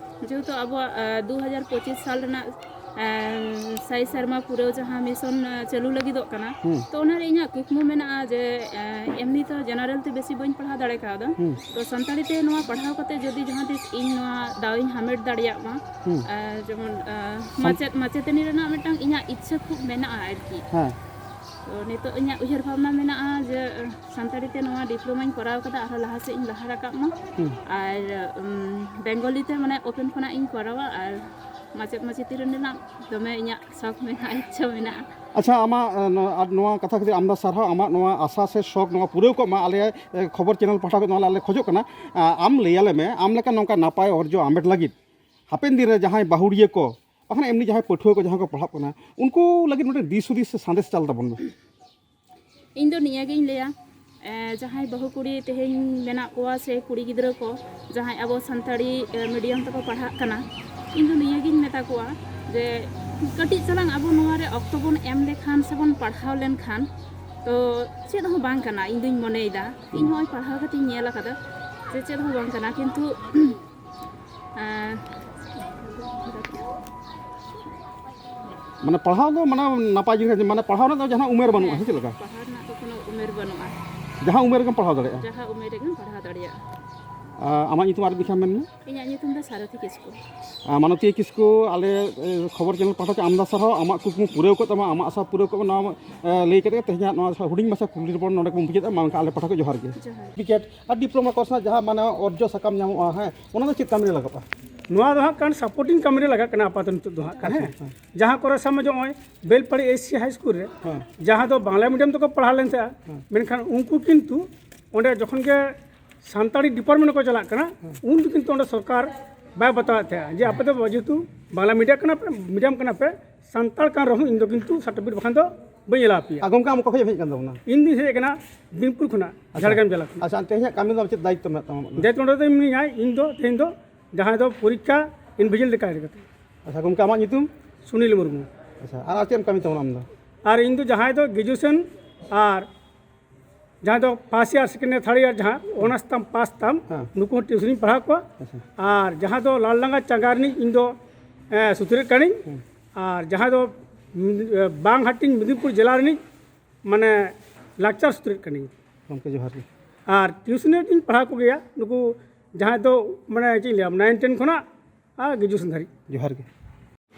ᱡᱮᱦᱮᱛᱩ ᱟᱵᱚᱣᱟᱜ, ᱟᱦ, ᱫᱩ ᱦᱟᱡᱟᱨ ᱯᱚᱸᱪᱤᱥ ᱥᱟᱞ ᱨᱮᱱᱟᱜ, ᱟᱦ, ᱥᱟᱭ ᱥᱮᱨᱢᱟ ᱯᱩᱨᱟᱹᱣ ᱡᱟᱦᱟᱸ ᱢᱤᱥᱚᱱ, ᱟᱦ, ᱪᱟᱹᱞᱩ ᱞᱟᱹᱜᱤᱫᱚᱜ ᱠᱟᱱᱟ, ᱦᱩᱸ᱾ ᱛᱚ ᱚᱱᱟᱨᱮ ᱤᱧᱟᱹᱜ ᱠᱩᱠᱢᱩ ᱢᱮᱱᱟᱜᱼᱟ ᱡᱮ, ᱟᱦ, ᱮᱢᱱᱤ ᱛᱚ ᱡᱮᱱᱟᱨᱮᱞ ᱛᱮ ᱵᱮᱥᱤ ᱵᱟᱹᱧ ᱯᱟᱲᱦᱟᱣ ᱫᱟᱲᱮ ᱠᱟᱣᱫᱟ, ᱦᱩᱸ᱾ ᱛᱚ ᱥᱟᱱᱛᱟᱲᱤ ᱛᱮ ᱱᱚᱣᱟ ᱯᱟᱲᱦᱟᱣ ᱠᱟᱛᱮ ᱡᱩᱫᱤ ᱡᱟᱦᱟᱸ ᱛᱤᱥ ᱤᱧ ᱱᱚᱣᱟ ᱫᱟᱣ ᱤᱧ ᱦᱟᱢᱮᱴ ᱫᱟᱲᱮᱭᱟᱜ ᱢᱟ, ᱦᱩᱸ᱾ ᱟᱦ, ᱡᱮᱢᱚᱱ, ᱟᱦ, ᱥᱟᱱ- ᱢᱟᱪᱮᱫ ᱢᱟᱪᱮᱛᱟᱹᱱᱤ ᱨᱮᱱᱟᱜ ᱢᱤᱫᱴᱟᱝ ᱤᱧᱟᱹᱜ ᱤᱪᱪᱷᱟᱹ ᱠᱷᱩᱵ ᱢᱮᱱᱟᱜᱼᱟ ᱟᱨᱠᱤ᱾ ᱦᱮᱸ᱾ ᱛᱚ ᱱᱤᱛᱚᱜ ᱤᱧᱟᱹᱜ ᱩᱭᱦᱟᱹᱨ ᱵᱷᱟᱵᱽᱱᱟ ᱢᱮᱱᱟᱜᱼᱟ ᱡᱮ, ᱟᱦ, ᱥᱟᱱᱛᱟᱲᱤ ᱛᱮ ᱱᱚᱣᱟ ᱰᱤᱯᱞᱳᱢᱟᱧ ᱠᱚᱨᱟᱣ ᱠᱟᱫᱟ, ᱟᱨᱦᱚᱸ ᱞᱟᱦᱟ ᱥᱮᱫ ᱤᱧ ᱞᱟᱦᱟ ᱨᱟᱠᱟᱵ ᱢᱟ᱾ ᱦᱩᱸ᱾ ᱟᱨ, ᱩᱢ, ᱵᱮᱝᱜᱚᱞᱤ ᱛᱮ ᱢᱟᱱᱮ ᱳᱯᱮᱱ ᱠᱷᱚᱱᱟᱜ ᱤᱧ ᱠᱚᱨᱟᱣᱟ, ᱟᱨ ᱢᱟᱪᱮᱫ ᱢᱟᱪᱮᱛᱤ ᱨᱮᱱᱟᱜ ᱫᱚᱢᱮ ᱤᱧᱟᱹᱜ ᱥᱚᱠ ᱢᱮᱱᱟᱜᱼᱟ, ᱤᱪᱪᱷᱟᱹ ᱢᱮᱱᱟᱜᱼᱟ᱾ ᱟᱪᱪᱷᱟ, ᱟᱢᱟᱜ, ᱮ, ᱱᱚᱣᱟ, ᱟᱨ ᱱᱚᱣᱟ ᱠᱟᱛᱷᱟ ᱠᱷᱟᱹᱛᱤᱨ ᱟᱢᱫᱟ ᱥᱟᱨᱦᱟᱣ, ᱟᱢᱟᱜ ᱱᱚᱣᱟ ᱟᱥᱟ ᱥᱮ ᱥᱚᱠ ᱱᱚᱣᱟ ᱯᱩᱨᱟᱹᱣ ᱠᱚᱜ ᱢᱟ, ᱟᱞᱮ, ᱮ, ᱠᱷᱚᱵᱚᱨ ᱪᱮᱱᱮᱞ ᱯᱟᱦᱴᱟ ᱠᱷᱚᱱ ᱱᱚᱣᱟ ᱞᱮ, ᱟᱞᱮ ᱠᱷᱚᱡᱚᱜ ᱠᱟᱱᱟ᱾ ᱟ, ᱟᱢ ᱞᱟᱹᱭ ᱟᱞᱮ ᱢᱮ, ᱟᱢ ᱞᱮᱠᱟ ᱱᱚᱝᱠᱟ ᱱᱟᱯᱟᱭ ᱚᱨᱡᱚ ᱦᱟᱢᱮᱴ ᱞᱟᱹᱜᱤᱫ ᱦᱟᱯᱮᱱ ᱫᱤᱱ ᱨᱮ ᱡᱟᱦᱟᱸᱭ ᱵᱟᱹᱦᱩᱲᱤᱭᱟᱹ ᱠᱚ, ᱵᱟᱠᱷᱟᱱ ᱮᱢᱱᱤ ᱡᱟᱦᱟᱸᱭ ᱯᱟᱹᱴᱷᱩᱣᱟᱹ ᱠᱚ ᱡᱟᱦᱟᱸ ᱠᱚ ᱯᱟᱲᱦᱟᱜ ᱠᱟᱱᱟ, ᱩᱱᱠᱩ ᱞᱟᱹᱜᱤᱫ ᱢᱤᱫᱴᱮᱱ ᱫᱤᱥ ᱦᱩᱫᱤᱥ ᱥᱮ ᱥᱟᱸᱫᱮᱥ ᱪᱟᱞ ᱛᱟᱵᱚᱱ ᱢᱮ᱾ ᱤᱧ ᱫᱚ ᱱᱤᱭᱟᱹ ᱜᱤᱧ ᱞᱟᱹᱭᱟ, ᱮ, ᱡᱟᱦᱟᱸᱭ ᱵᱟᱹᱦᱩ ᱠᱩᱲᱤ ᱛᱮᱦᱮᱧ ᱢᱮᱱᱟᱜ ᱠᱚᱣᱟ ᱥᱮ ᱠᱩᱲᱤ ᱜᱤᱫᱽᱨᱟᱹ ᱠᱚ ᱡᱟᱦᱟᱸᱭ ᱟᱵᱚ ᱥᱟᱱᱛᱟᱲᱤ, ᱮ, ᱢᱤᱰᱤᱭᱟᱢ ᱛᱮᱠᱚ ᱯᱟᱲᱦᱟᱜ ᱠᱟᱱᱟ, ᱤᱧ ᱫᱚ ᱱᱤᱭᱟᱹ ᱜᱤᱧ ᱢᱮᱛᱟ ᱠᱚᱣᱟ ᱡᱮ ᱠᱟᱹᱴᱤᱡ ᱪᱟᱞᱟᱝ ᱟᱵᱚ ᱱᱚᱣᱟ ᱨᱮ ᱚᱠᱛᱚ ᱵᱚᱱ ᱮᱢ ᱞᱮᱠᱷᱟᱱ ᱥᱮ ᱵᱚᱱ ᱯᱟᱲᱦᱟᱣ ᱞᱮᱱᱠᱷᱟᱱ ᱛᱚ ᱪᱮᱫ ᱦᱚᱸ ᱵᱟᱝ ᱠᱟᱱᱟ, ᱤᱧ ᱫᱩᱧ ᱢᱚᱱᱮᱭᱮᱫᱟ᱾ ᱤᱧ ᱦᱚᱸ ᱯᱟᱲᱦᱟᱣ ᱠᱟᱛᱮᱧ ᱧᱮᱞ ᱟᱠᱟᱫᱟ ᱡᱮ ᱪᱮᱫ ᱦᱚᱸ ᱵᱟᱝ ᱠᱟᱱᱟ, ᱠᱤᱱᱛᱩ ᱮᱸ, ᱢᱟᱱᱮ ᱯᱟᱲᱦᱟᱣ ᱫᱚ ᱢᱟᱱᱮ ᱱᱟᱯᱟᱭ ᱡᱤᱱᱤᱥ, ᱢᱟᱱᱮ ᱯᱟᱲᱦᱟᱣ ᱨᱮᱱᱟᱜ ᱫᱚ ᱡᱟᱦᱟᱱᱟᱜ ᱩᱢᱮᱨ ᱵᱟᱹᱱᱩᱜᱼᱟ, ᱥᱮ ᱪᱮᱫ ᱞᱮᱠᱟ? ᱯᱟᱲᱦᱟᱣ ᱨᱮᱱᱟᱜ ᱫᱚ ᱠᱳᱱᱳ ᱩᱢᱮᱨ ᱵᱟᱹᱱᱩᱜᱼᱟ᱾ ᱡᱟᱦᱟᱸ ᱩᱢᱮᱨ ᱨᱮᱜᱮᱢ ᱯᱟᱲᱦᱟᱣ ᱫᱟᱲᱮᱭᱟᱜᱼᱟ? ᱡᱟᱦᱟᱸ ᱩᱢᱮᱨ ᱨᱮᱜᱮᱢ ᱯᱟᱲᱦᱟᱣ ᱫᱟᱲᱮᱭᱟᱜᱼᱟ᱾ ᱟᱨ ᱟᱢᱟᱜ ᱧᱩᱛᱩᱢ ᱟᱨ ᱢᱤᱫ ᱫᱷᱟᱣ ᱢᱮᱱ ᱢᱮ᱾ ᱤᱧᱟᱹᱜ ᱧᱩᱛᱩᱢ ᱫᱚ ᱥᱟᱨᱚᱛᱷᱤ ᱠᱤᱥᱠᱩ᱾ ᱟᱨ ᱢᱟᱱᱚᱛᱤᱭᱟᱹ ᱠᱤᱥᱠᱩ, ᱟᱞᱮ, ᱮ, ᱠᱷᱚᱵᱚᱨ ᱪᱮᱱᱮᱞ ᱯᱟᱦᱴᱟ ᱛᱮ ᱟᱢᱫᱟ ᱥᱟᱨᱦᱟᱣ, ᱟᱢᱟᱜ ᱠᱩᱠᱢᱩ ᱯᱩᱨᱟᱹᱣ ᱠᱚᱜ ᱛᱟᱢᱟ, ᱟᱢᱟᱜ ᱟᱥᱟ ᱯᱩᱨᱟᱹᱣ ᱠᱚᱜ ᱢᱟ, ᱱᱚᱣᱟ, ᱮ, ᱞᱟᱹᱭ ᱠᱟᱛᱮ ᱛᱮᱦᱮᱧᱟᱜ ᱱᱚᱣᱟ ᱦᱩᱰᱤᱧ ᱢᱟᱪᱷᱟ ᱠᱩᱠᱞᱤ ᱨᱚᱯᱚᱲ ᱱᱚᱰᱮ ᱜᱮᱵᱚᱱ ᱢᱩᱪᱟᱹᱫᱟ᱾ ᱢᱟ ᱮᱱᱠᱷᱟᱱ ᱟᱞᱮ ᱯᱟᱦᱴᱟ ᱠᱷᱚᱱ ᱡᱚᱦᱟᱨ ᱜᱮ᱾ ᱡᱚᱦᱟᱨ᱾ ᱥᱟᱨᱴᱤᱯᱷᱤᱠᱮᱴ ᱟᱨ ᱰᱤᱯᱞᱳᱢᱟ ᱠᱳᱨᱥ ᱨᱮᱱᱟᱜ ᱡᱟᱦᱟᱸ ᱢᱟᱱᱮ ᱚᱨᱡᱚ ᱥᱟᱠᱟᱢ ᱧᱟᱢᱚᱜᱼᱟ, ᱦᱮᱸ, ᱚᱱᱟ ᱫᱚ ᱪᱮᱫ ᱠᱟᱹᱢᱤ ᱨᱮ ᱞᱟᱜᱟᱜᱼᱟ? ᱱᱚᱣᱟ ᱫᱚ ᱦᱟᱸᱜ ᱠᱷᱟᱱ ᱥᱟᱯᱳᱨᱴᱤᱝ ᱠᱟᱹᱢᱤ ᱨᱮ ᱞᱟᱜᱟᱜ ᱠᱟᱱᱟ ᱟᱯᱟᱛᱚᱛᱚ ᱱᱤᱛᱚᱜ ᱫᱚ ᱦᱟᱸᱜ ᱠᱷᱟᱱ, ᱟᱪᱪᱷᱟ, ᱦᱮᱸ᱾ ᱦᱮᱸ᱾ ᱡᱟᱦᱟᱸ ᱠᱚᱨᱮ ᱥᱟᱵ ᱢᱮ ᱱᱚᱜᱼᱚᱭ ᱵᱮᱞᱯᱟᱦᱟᱲᱤ ᱮᱭᱤᱪ ᱥᱤ ᱦᱟᱭ ᱥᱠᱩᱞ ᱨᱮ, ᱦᱮᱸ᱾ ᱡᱟᱦᱟᱸ ᱫᱚ ᱵᱟᱝᱞᱟ ᱢᱤᱰᱤᱭᱟᱢ ᱛᱮᱠᱚ ᱯᱟᱲᱦᱟᱣ ᱞᱮᱱ ᱛᱟᱦᱮᱸᱜᱼᱟ, ᱦᱮᱸ᱾ ᱢᱮᱱᱠᱷᱟᱱ ᱩᱱᱠᱩ ᱠᱤᱱᱛᱩ ᱚᱸᱰᱮ ᱡᱚᱠᱷᱚᱱ ᱜᱮ ᱥᱟᱱᱛᱟᱲᱤ ᱰᱤᱯᱟᱨᱴᱢᱮᱱᱴ ᱠᱚ ᱪᱟᱞᱟᱜ ᱠᱟᱱᱟ, ᱦᱮᱸ᱾ ᱩᱱ ᱫᱚ ᱠᱤᱱᱛᱩ ᱚᱸᱰᱮ ᱥᱚᱨᱠᱟᱨ ᱵᱟᱭ ᱵᱟᱛᱟᱣᱮᱫ ᱛᱟᱦᱮᱸᱜᱼᱟ ᱡᱮ ᱟᱯᱮ ᱫᱚ ᱡᱮᱦᱮᱛᱩ ᱵᱟᱝᱞᱟ ᱢᱤᱰᱤᱭᱟ ᱠᱟᱱᱟ ᱯᱮ, ᱢᱤᱰᱤᱭᱟᱢ ᱠᱟᱱᱟ ᱯᱮ, ᱥᱟᱱᱛᱟᱲ ᱠᱟᱱ ᱨᱮᱦᱚᱸ ᱤᱧ ᱫᱚ ᱠᱤᱱᱛᱩ ᱥᱟᱨᱴᱤᱯᱷᱤᱠᱮᱴ ᱵᱟᱠᱷᱟᱱ ᱫᱚ ᱵᱟᱹᱧ ᱮᱞᱟᱣ ᱯᱮᱭᱟ᱾ ᱟᱨ ᱜᱚᱢᱠᱮ, ᱟᱢ ᱚᱠᱟ ᱠᱷᱚᱱ ᱮᱢ ᱦᱮᱡ ᱟᱠᱟᱱ ᱛᱟᱵᱚᱱᱟ? ᱤᱧ ᱫᱩᱧ ᱦᱮᱡ ᱟᱠᱟᱱᱟ, ᱟᱪᱪᱷᱟ᱾ ᱡᱷᱟᱲᱜᱨᱟᱢ ᱡᱮᱞᱟ ᱠᱷᱚᱱᱟᱜ᱾ ᱟᱪᱪᱷᱟ, ᱛᱮᱦᱮᱧᱟᱜ ᱠᱟᱹᱢᱤ ᱫᱚ ᱪᱮᱫ ᱫᱟᱭᱤᱛᱛᱚ ᱢᱮᱱᱟᱜ ᱛᱟᱢᱟ ᱟᱢᱟᱜ ᱫᱚ? ᱫᱟᱭᱤᱛᱛᱚ ᱱᱚᱰᱮ ᱫᱚ ᱢᱤᱱᱟᱹᱧᱟ, ᱤᱧ ᱫᱚ ᱛᱮᱦᱮᱧ ᱫᱚ ᱡᱟᱦᱟᱸᱭ ᱫᱚ ᱯᱚᱨᱤᱠᱠᱷᱟ ᱤᱱᱵᱷᱤᱡᱤᱞᱮᱴ ᱞᱮᱠᱟ ᱤᱫᱤ ᱠᱟᱛᱮ᱾ ᱟᱪᱪᱷᱟ ᱜᱚᱢᱠᱮ, ᱟᱢᱟᱜ ᱧᱩᱛᱩᱢ? ᱥᱩᱱᱤᱞ ᱢᱩᱨᱢᱩ᱾ ᱟᱪᱪᱷᱟ, ᱟᱨ ᱟᱨ ᱪᱮᱫ ᱮᱢ ᱠᱟᱹᱢᱤ ᱛᱟᱵᱚᱱᱟ ᱟᱢ ᱫᱚ? ᱟᱨ ᱤᱧ ᱫᱚ ᱡᱟᱦᱟᱸᱭ ᱫᱚ ᱜᱨᱮᱡᱩᱭᱮᱥᱚᱱ ᱟᱨ ᱡᱟᱦᱟᱸᱭ ᱫᱚ first year, second year, third year, ᱡᱟᱦᱟᱸ ᱚᱱᱟᱨᱥ ᱛᱟᱢ, ᱯᱟᱥ ᱛᱟᱢ, ᱦᱮᱸ᱾ ᱱᱩᱠᱩ ᱦᱚᱸ ᱴᱤᱭᱩᱥᱚᱱᱤᱧ ᱯᱟᱲᱦᱟᱣ ᱠᱚᱣᱟ᱾ ᱟᱪᱪᱷᱟ᱾ ᱟᱨ ᱡᱟᱦᱟᱸ ᱫᱚ ᱞᱟᱞᱰᱟᱝᱜᱟ ᱪᱟᱸᱜᱟ ᱨᱤᱱᱤᱡ ᱤᱧ ᱫᱚ, ᱮ, ᱥᱩᱛᱨᱮᱫ ᱠᱟᱹᱱᱟᱹᱧ᱾ ᱦᱮᱸ᱾ ᱟᱨ ᱡᱟᱦᱟᱸ ᱫᱚ, ᱢ-, ᱮ, ᱵᱟᱝ ᱦᱟᱹᱴᱤᱧ ᱢᱮᱫᱤᱱᱯᱩᱨ ᱡᱮᱞᱟ ᱨᱤᱱᱤᱡ ᱢᱟᱱᱮ ᱞᱟᱠᱪᱟᱨ ᱥᱩᱛᱨᱮᱫ ᱠᱟᱹᱱᱟᱹᱧ᱾ ᱜᱚᱢᱠᱮ ᱡᱚᱦᱟᱨ ᱜᱮ᱾ ᱟᱨ ᱴᱤᱭᱩᱥᱚᱱᱤᱧ ᱯᱟᱲᱦᱟᱣ ᱠᱚᱜᱮᱭᱟ ᱱᱩᱠᱩ ᱡᱟᱦᱟᱸᱭ ᱫᱚ ᱢᱟᱱᱮ ᱪᱮᱫ ᱤᱧ ᱞᱟᱹᱭᱟ, ᱱᱟᱭᱤᱱ ᱴᱮᱱ ᱠᱷᱚᱱᱟᱜ ᱟᱨ ᱜᱨᱮᱡᱩᱭᱮᱥᱚᱱ ᱫᱷᱟᱹᱨᱤᱡ᱾ ᱡᱚᱦᱟᱨ ᱜᱮ᱾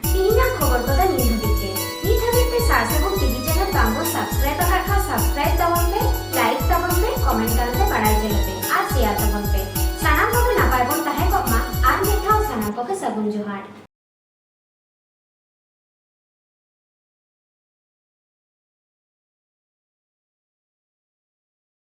ᱛᱮᱦᱮᱧᱟᱜ ᱠᱷᱚᱵᱚᱨ ᱠᱚᱫᱚ ᱱᱤᱭᱟᱹ ᱦᱟᱹᱵᱤᱡ ᱜᱮ᱾ ᱱᱤᱛ ᱦᱟᱹᱵᱤᱡ ᱛᱮ ᱥᱟᱨ ᱥᱟᱹᱜᱩᱱ ᱴᱤᱵᱷᱤ ᱪᱮᱱᱮᱞ ᱵᱟᱝ ᱵᱚᱱ ᱥᱟᱵᱥᱠᱨᱟᱭᱤᱵ ᱟᱠᱟᱫ ᱠᱷᱟᱱ ᱥᱟᱵᱥᱠᱨᱟᱭᱤᱵ ᱛᱟᱵᱚᱱ ᱯᱮ, ᱞᱟᱭᱤᱠ ᱛᱟᱵᱚᱱ ᱯᱮ, ᱠᱚᱢᱮᱱᱴ ᱛᱟᱞᱟᱛᱮ ᱵᱟᱲᱟᱭ ᱦᱚᱪᱚ ᱞᱮᱯᱮ᱾